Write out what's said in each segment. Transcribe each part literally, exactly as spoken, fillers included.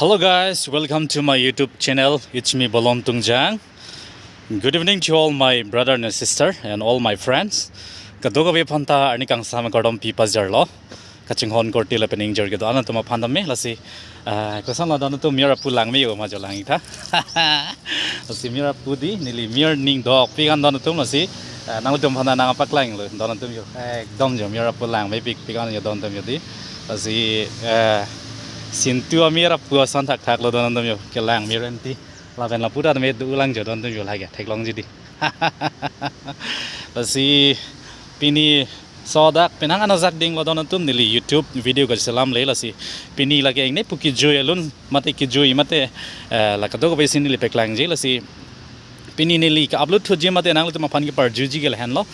Hello guys, welcome to my YouTube channel. It's me, Bolon Tungjang. Good evening to all my brother and sister and all my friends. Kadokave aphanta arni kangsam kardom pi pajirlo. Kachinghon korte lapen ingjir kedo-an atum aphan tame lasi, ah, koson lo don atum, mir apu langme-o ma jo lang-ik tha. Lasi mir apu di, neli mir ning dokpik an don atum lasi, ah, nanglitum aphan nangpaklanglo don atum jo. Ekdom jo mir apu langmepikpik an jo don atum jo di. Lasi, eh, sintu amir apu ason thakthak lo don atum jo. Kelang mir enti. Lapen lapu ta me dolang jo don atum jo, lake theklongji di. Lasi pini sodak penang anajak dinglo don atum, neli YouTube video kachelamle lasi. Pini lake ingne pu kejui alun mate kejui mate, eh, la kadokave si neli paklangji lasi. Pini neli ke-upload thuji mate nanglitum aphan keparjuji ke lahenlo.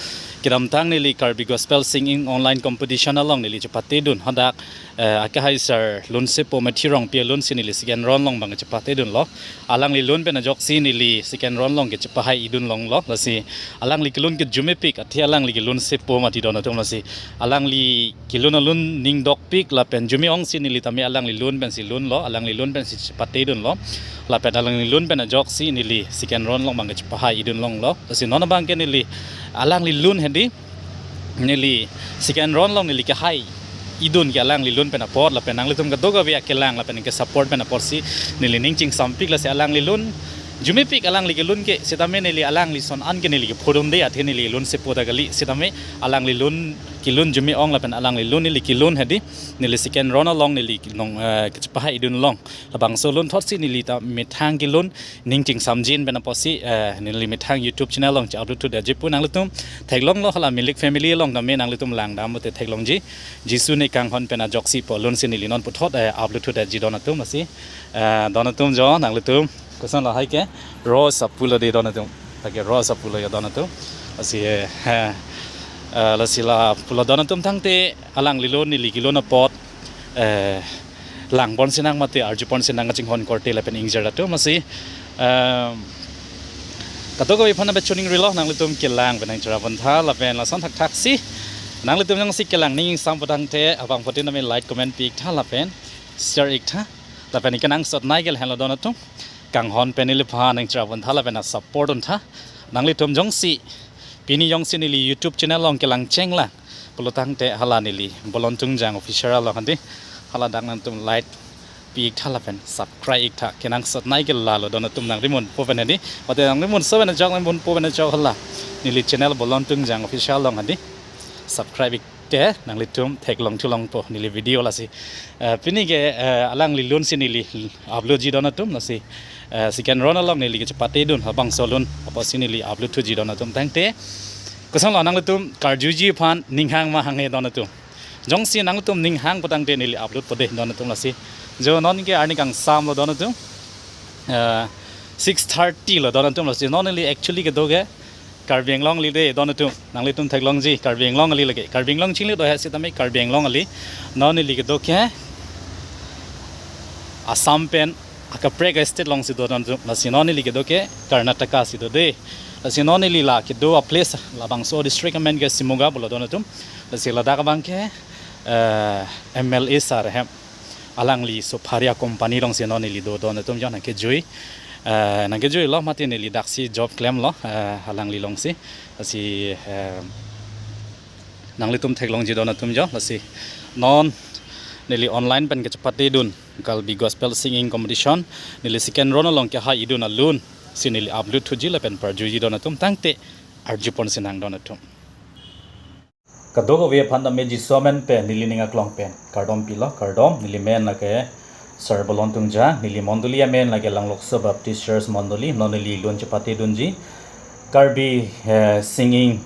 Kedamtang neli Karbi Gospel Singing Online Competition along neli chepatedun hadak, eh, akehai sir Lunsepo Methi Rongpi alun si neli second round along abang chepatedunlo. Alangli lun pen ajoksi neli second round along kechepahai-idun longlo. Lasi alangli kelun kejumepik, athe alangli kelun sepo mati don atum lasi. Alangli kelun alun ning dokpik lapen jume-ong si neli tame alangli lun pensi lunlo, alangli lun pensi chepatedunlo. Lapen alangli lun pen ajoksi neli second round along abang kechepahai-idun longlo. Lasi non abangke neli alangli lun hedi, neli second round along neli kehai-idun ke alangli lun pen apot lapen nanglitum kadokave akelang lapen kesupport pen apotsi neli ning chingsampik lasi alangli lun jumepik alangli kelun ke, sitame neli alangli son an ke neli kephodunde, athe neli lun sepo ta kali, sitame alangli lun kelun jume-ong lapen alangli lun neli kelun hedi, neli second round along neli nong, eh, kechepahai-idun long. Labangso lun thotsi neli ta methang kelun ning chingsamjin pen apotsi, eh, neli methang YouTube channel along che-upload thudetji pu nanglitum theklonglo, hala Milik Family along tame nanglitum langdam mate theklongji. Jisu ne kanghon pen ajoksi pu alun si neli non puthot, eh, upload thudetji don atum lasi. Eh, don atum jo nanglitum koson lahai ke Rose apulo de don atum. Lake Rose apulo jo don atum. Lasi, eh, eh, eh, lasi lapulo don atum tangte alangli lun neli kelun apot, eh, langpon sinang mate arjupon sinang kachinghon korte lapen ingjir atum lasi. Em, kadokave aphan abe chuning rilo, nanglitum kelang pen nangcherapon tha lapen lason thakthaksi nanglitum jongsi kelang ning ingsam pu tangte abangphutin tame like comment pi-ik tha lapen share-ik tha. Lapen kenangsot nai ke lahenlo don atum. Kanghon pen neliphan nangcherapon tha lapen asupport-un tha. Nanglitum jongsi pini jongsi neli YouTube channel along kelang chenglang pulo tangte hala neli Bolon Tungjang Official along hedi, hala dak nangtum like pi-ik tha lapen subscribe-ik tha. Kenangsot nai ke lalo don atum, nangrimunpo pen hedi. Mate nangrimunso pen ajok, nangrimunpo pen ajok hala neli channel Bolon Tungjang Official along hedi subscribe-ik te nanglitum theklong thulongpo neli video lasi. Eh, pini ke, eh, alangli lun si neli upload-ji don atum lasi. Eh, second round along neli kechepatedun labangso lun apotsi neli upload thuji don atum tangte. Koson lo nanglitum karjuji aphan ning hang ma hang-e don atum. Jongsi nanglitum ning hang pu tangte neli upload-po de don atum lasi. Jo non ke arni kangsam lo don atum. Eh, six thirty lo don atum lasi. Non neli actually kedo ke Karbi Anglong ali de don atum. Nanglitum theklongji, Karbi Anglong ali lake. Karbi Anglong chingli do he sitame Karbi Anglong ali. Non neli kedo ke Assam pen akaprek state along si do don atum. Lasi non neli kedo ke Karnataka si do de. Lasi non neli la kedo a-place labangso district amen ke Shimoga pulo don atum. Lasi ladak abang ke, eh, M L A sir hem, alangli supharia company along si non neli do don atum jo nangkejui. Eh, nangkejuilo mate neli daksi job klemlo, eh, alangli along si. Lasi, eh, nanglitum theklongji don atum jo, lasi non neli online pen kechepatedun Karbi Gospel Singing Competition, neli second round along kehai-idun alun si neli upload thuji lapen parjuji don atum tangte arjupon sinang don atum. Kadokave aphan tame Jisu amen pen neli ning aklong pen kardom pilo, kardom. Neli men lake Sir Bolon Tungjang, neli mondoli amen lake Langlokso Baptist Church mondoli, non neli lun chepatedunji Karbi, eh, singing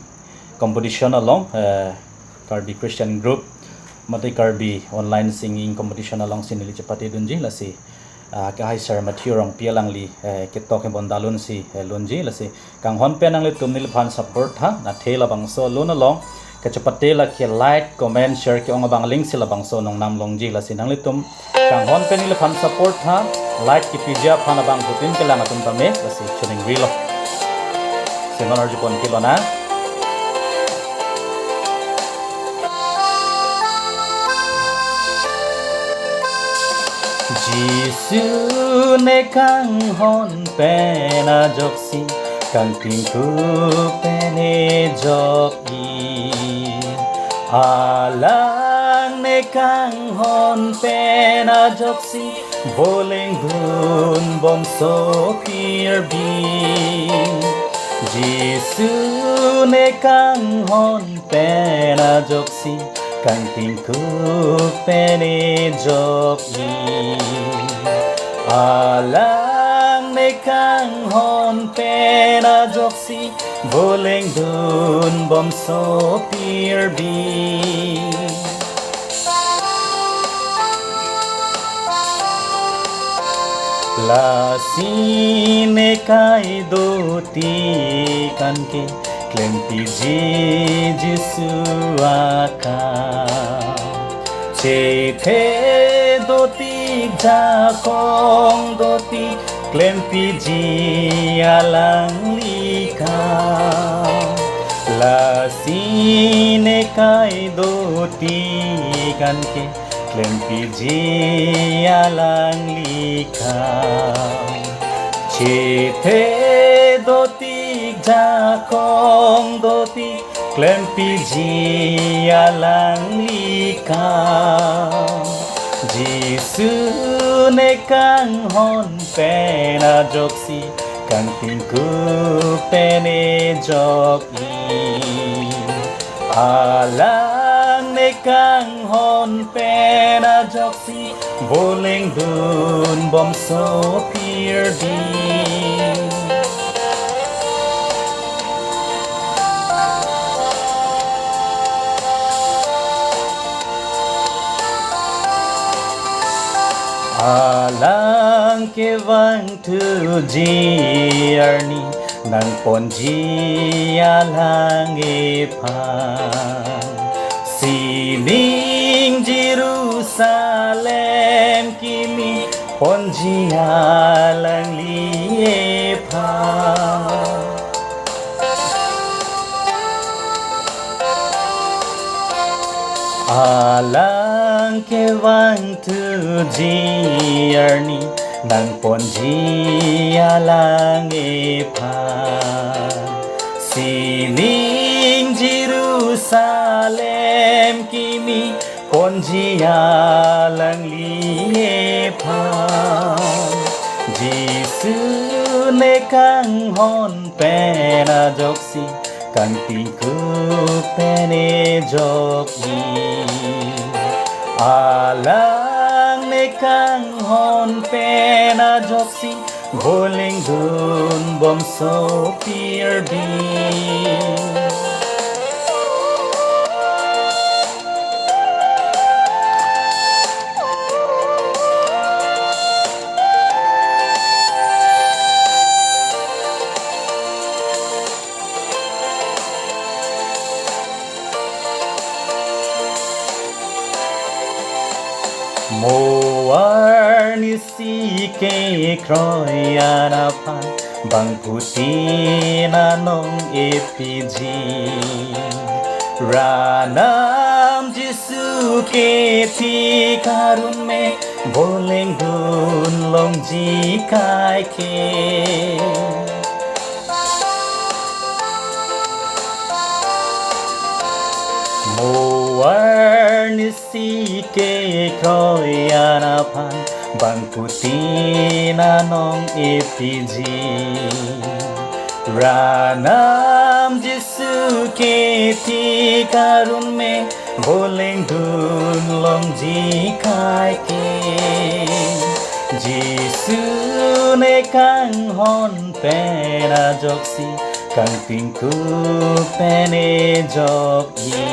competition along, eh, Karbi Christian group mate Karbi online singing competition along si neli chepatedunji lasi. Ah, akehai Sir Matthew Rongpi alangli, eh, ketok kebonda lun si, eh, lunji lasi. Kanghon pen nanglitum neliphan support tha, athe labangso lun along kechepate lake like, comment, share ke-ong abang link si labangso nongnam longji lasi. Nanglitum kanghon pen neliphan support tha, like kepiji aphan abangphutin kelang atum tame lasi chuning rilo. Si non arjupon kilonang. Jisu ne kanghon pen ajoksi, kangtingkup pen ejok-i. Alang ne kanghon pen ajoksi, voleng dunbomso pirbi. Jisu ne kanghon pen ajoksi, kangtingkup pen ejok-i. Alang ne kanghon pen ajoksi, voleng dunbomso pirbi. Lasi ne kaido tik anke, klempiji Jisu akam. Chethe dotik, jakong dotik, klempiji alangli akam. Lasi ne kaido tik anke, klempiji alangli akam. Chethe dotik, jakong dotik, klempiji alangli akam. Jisu ne kanghon pen ajoksi, kangtingkup pen ejok-i. Alang ne kanghon pen ajoksi, voleng dunbomso pirbi. Alang kevangthuji arni, nangponji alang ephan. Sining Jerusalem kimi, ponji alangli ephan. Alang kevangthuji arni, nangponji alang ephan. Sining Jerusalem kimi, ponji alangli ephan. Jisu ne kanghon pen ajoksi, kangtingkup pen ejok-i. Alang ne kanghon pen ajoksi, voleng dunbomso pirbi. Mo arnisi kekroi an aphan, bangphutin anong epiji. Rat nam Jisu ke thik arun me, voleng dunlongji kaike. Mo arnisi kekroi an aphan, bangphutin anong epiji. Rat nam Jisu ke thik arun me, voleng dunlongji kaike. Jisu ne kanghon pen ajoksi, kangtingkup pen ejok-i.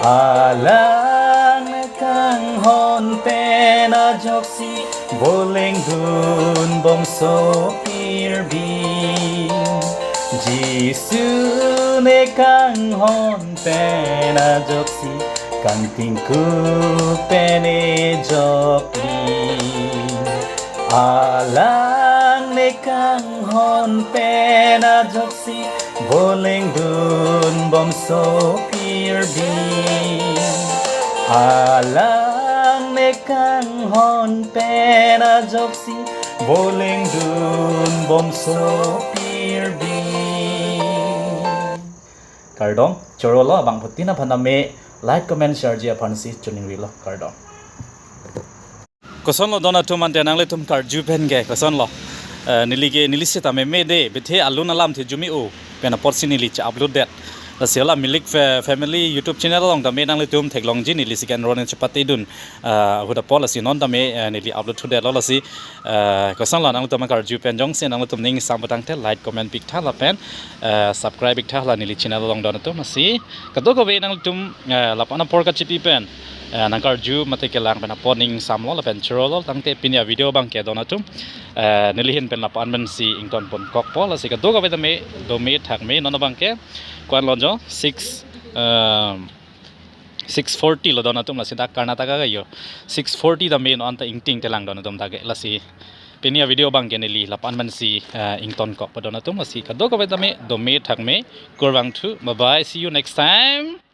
Alang ne kanghon pen ajoksi, voleng dunbomso pirbi. Jisu ne kanghon pen ajoksi, kangtingkup pen ejok-i. Alang ne kanghon pen ajoksi, voleng dunbomso pirbi. Alang ne kanghon pen ajoksi voleng dun bomso pirbi. Kardom, chorolo abangphutin aphan tame like, comment, share ji aphansi choningrilo, kardom. Kosonlo don atum ante nanglitum karju pen ke, kosonlo? Eh, neli ke, neli sitame mede, bethe alun alamthe jumi-o pen apotsi neli che-upload det. Lasi hala Milik Fa-, Family YouTube channel along tame nanglitum theklongji, neli si ke enron chepate dun, eh, ahut apot, lasi non tame, eh, neli upload thudetlo, lasi, eh, kosonlo, nanglitum karju pen jongsi nanglitum ning sam putangte like, comment piktha lapen, eh, subscribe piktha la neli channel along don atum, lasi kadokave nanglitum, eh, lapu-an apor kachipi pen, eh, nangkarju mate kelang pen apot ning samlo lapen chorolo tangte pini avideo abangke don atum, eh, neli ahin pen lapu-an pensi ington ponkokpo, lasi kadokave tame dome thakme. Non abangke ko-an lo jo, six, um, six forty lo don atum, lasi dak Karnataka ke yo six forty tame non anta ingting telang don atum dak ke, lasi pini avideo abangke neli lapu-an pensi, eh, ingtonkokpo don atum, lasi kadokave tame dome thakme, kurvangthu, bye bye, see you next time.